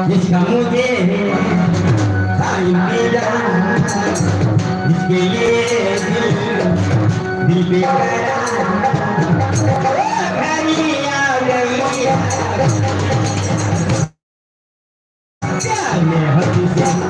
जिसका मुझे जिसके लिए दिल दिल बेकरार घड़ी आ गई प्यार में हद से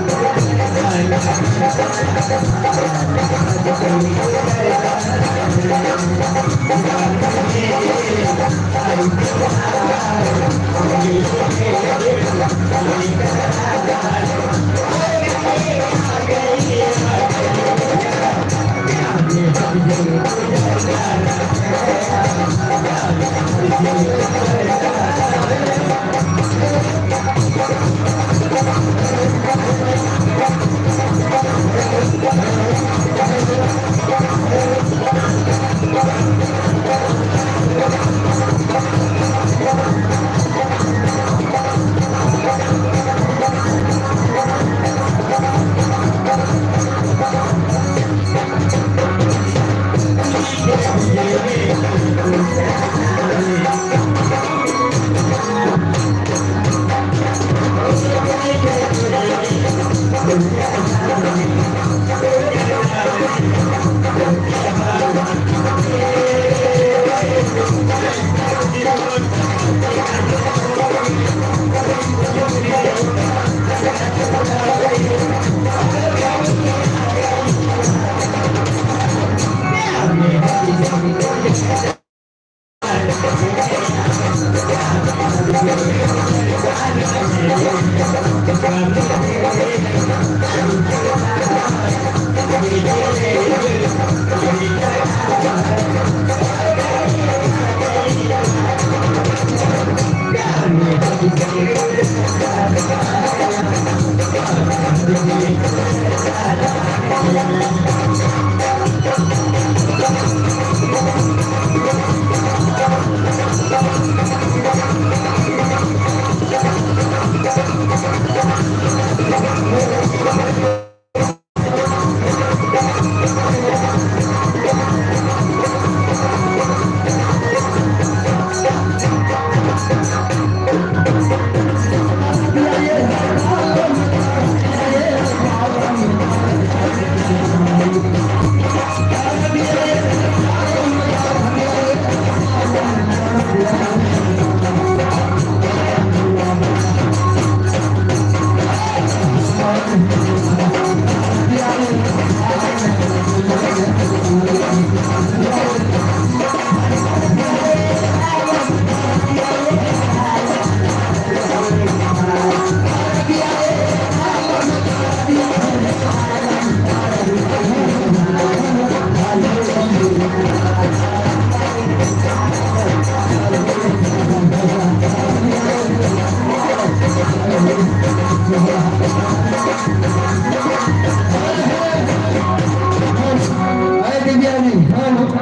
अरे दिव्या जी,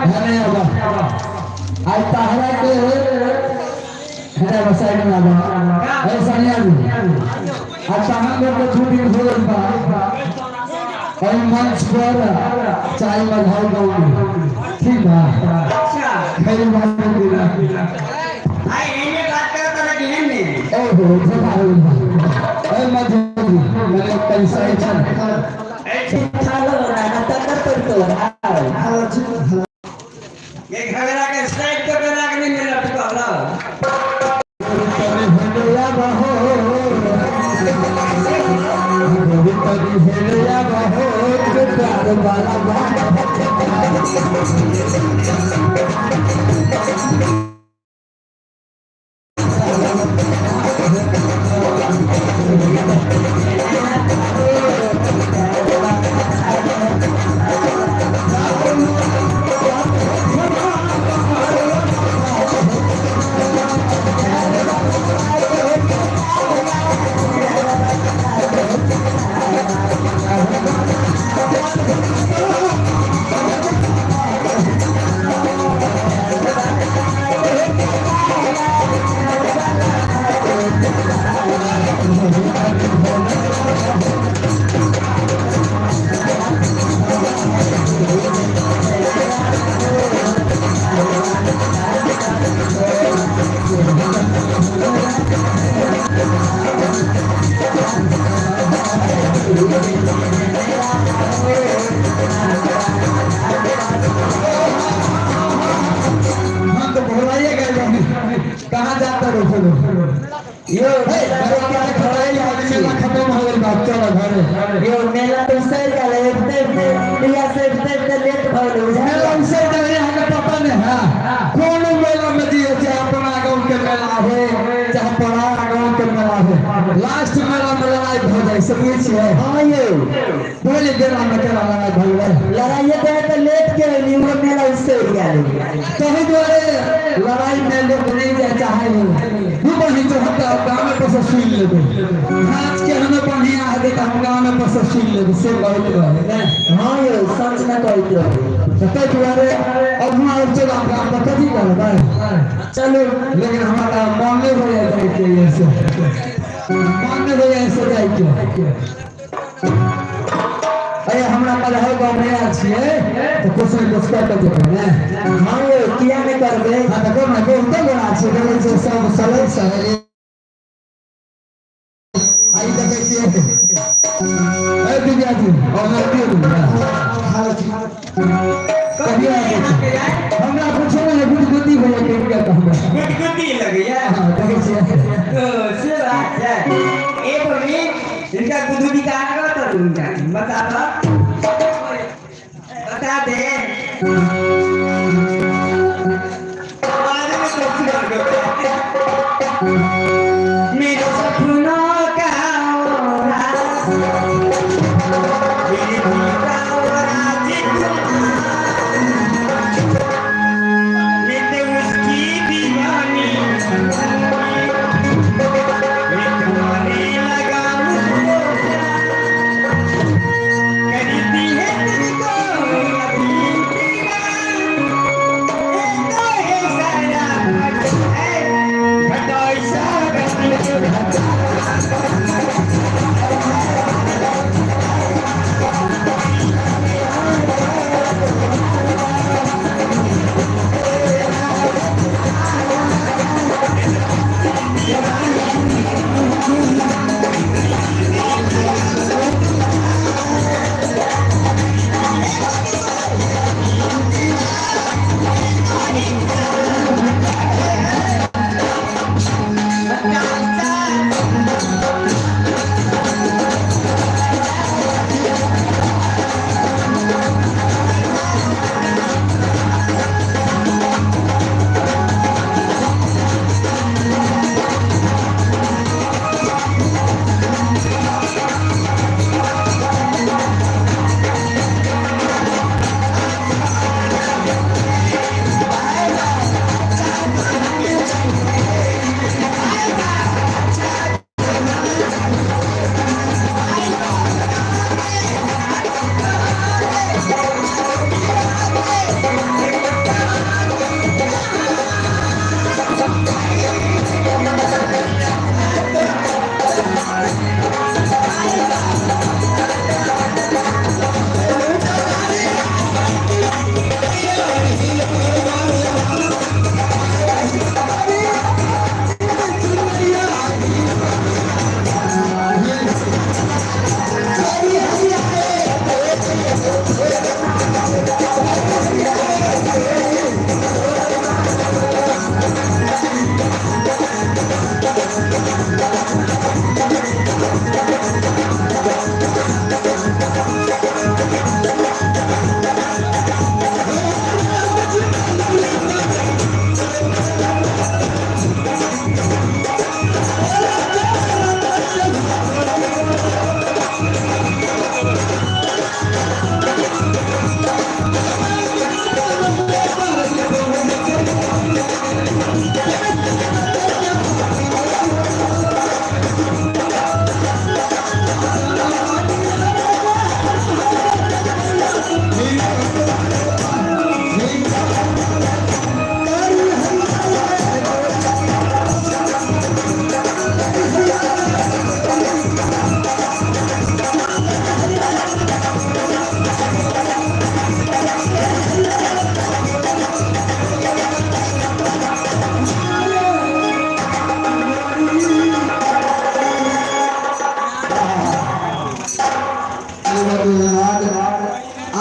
अरे बाबा, आज तहरा के अरे बसाई में बाबा। अरे सानिया जी, आज तहरा लोग के छुट्टी हो गइल बा और मंच पर चाय मधाई गाँव में ठीक बा। अच्छा। खेल बात दिला। आई एने बात करत रही एने। ओहो धोखा हो गइल बा। अरे मधु जी, मैंने पैसा ही छन। खालो ना ना तकर पर तो आओ। ये घगरा के साइड पे बना के नहीं मिला कहला। तरी हेलया बहो, तरी हेलया बहो के प्यार वाला बा। हम तो भुलाइए गए बानी। कहाँ जाता रहो लोग? यो हे, घरे क्या खड़ाई आदमी मेला खत्म हो गइल बा, चलो घरे। यो मेला तो सर गले इतने इतने या से इतने इतने लेट भइल। मेला उसे जाए हमें पता नहीं है। कौन मेला में दिए, चाहे अपना गांव के मेला हो चाहे पराया गांव के मेला हो, लास्ट मेला में लड़ाई हो जाए सब है। हां यो। पहले मेला में केना लड़ाई भइल रहे? लड़ाई तो है तो लेट के न्यू मेला उससे गया। तही दुआरे लड़ाई में लोग नहीं जाए चाहे दू बहिन जो होता गाँव में पर सुन लेबे। नाच के हमें बढ़िया है तो हम गाँव में पर सुन लेबे से बहुत रहे ने। हां यो सच ना कहत रहे। तो ताहि दुआरे अब हम आब चल हम गाँव पर कथी करबै। चलो। लेकिन हमारा मन नहीं हो जाए के ऐसे, मन नहीं हो जाए ऐसे जाए के। अरे हमरा मलहर गाँव में आयल छियै तऽ कुछ ने कुछ कऽ के जेबै ने। हां यो किया नहीं करबे। हाँ तऽ कोना बहुते गोरा छै, देखै छियै सब सलै सहेली। आइ देखै छियै। ए दिव्या जी, ऑनर दियौ ने। कभी कहिया आबै छै? हमरा पूछो ने, गुदगुदी भैया के गेल तऽ हमरा। गुदगुदी लगैया। हाँ, देखै छियै। तो से बात है। ए बबली, इनका गुदगुदी का आगा तो इनका बता दो, बता दे बाद में तो सुना दो। मेरे सपनों का राज, मेरे दिल का राजकुमार, मैं तो उसकी दीवानी, मैं तुम्हारे लगा मुझको प्यार। करती है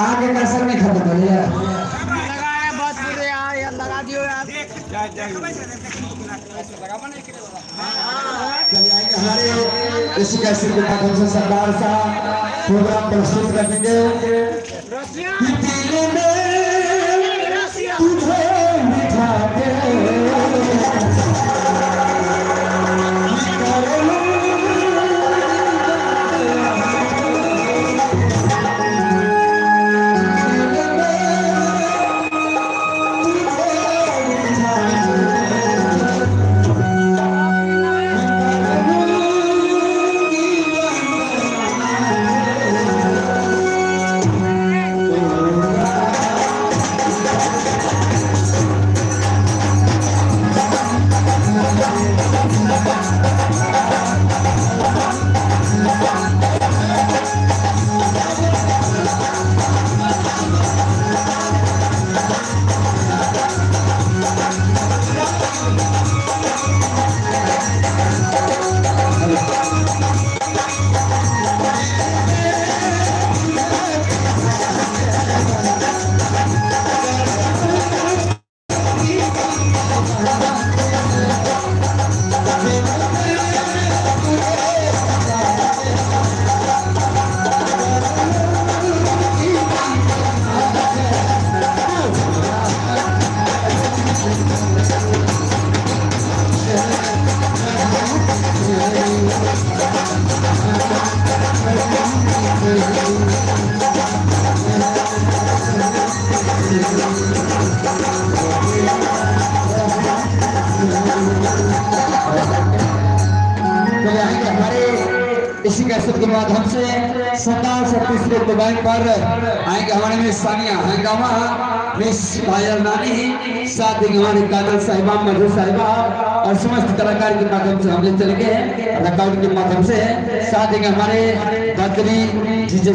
अहाँके कसर नहीं खत्म भेलैया। लगाया बस पूरे यार, यार लगा दियो यार। चलिए आएंगे हमारे इसी कैसे के माध्यम से सरदार साहब प्रोग्राम प्रस्तुत करेंगे कि दिल में तुझे बिठा के कर चलिए आएंगे हमारे इसी कैसेट के माध्यम से सरदार से तीसरे दुबई पर आएंगे हमारे में सानिया हंगामा, मिस पायल नानी, साथ ही हमारे काजल साहिबा, मधु साहिबा और समस्त कलाकार के माध्यम से हम ले चले गए रिकॉर्ड के माध्यम से। साथ ही हमारे बद्री जीजे।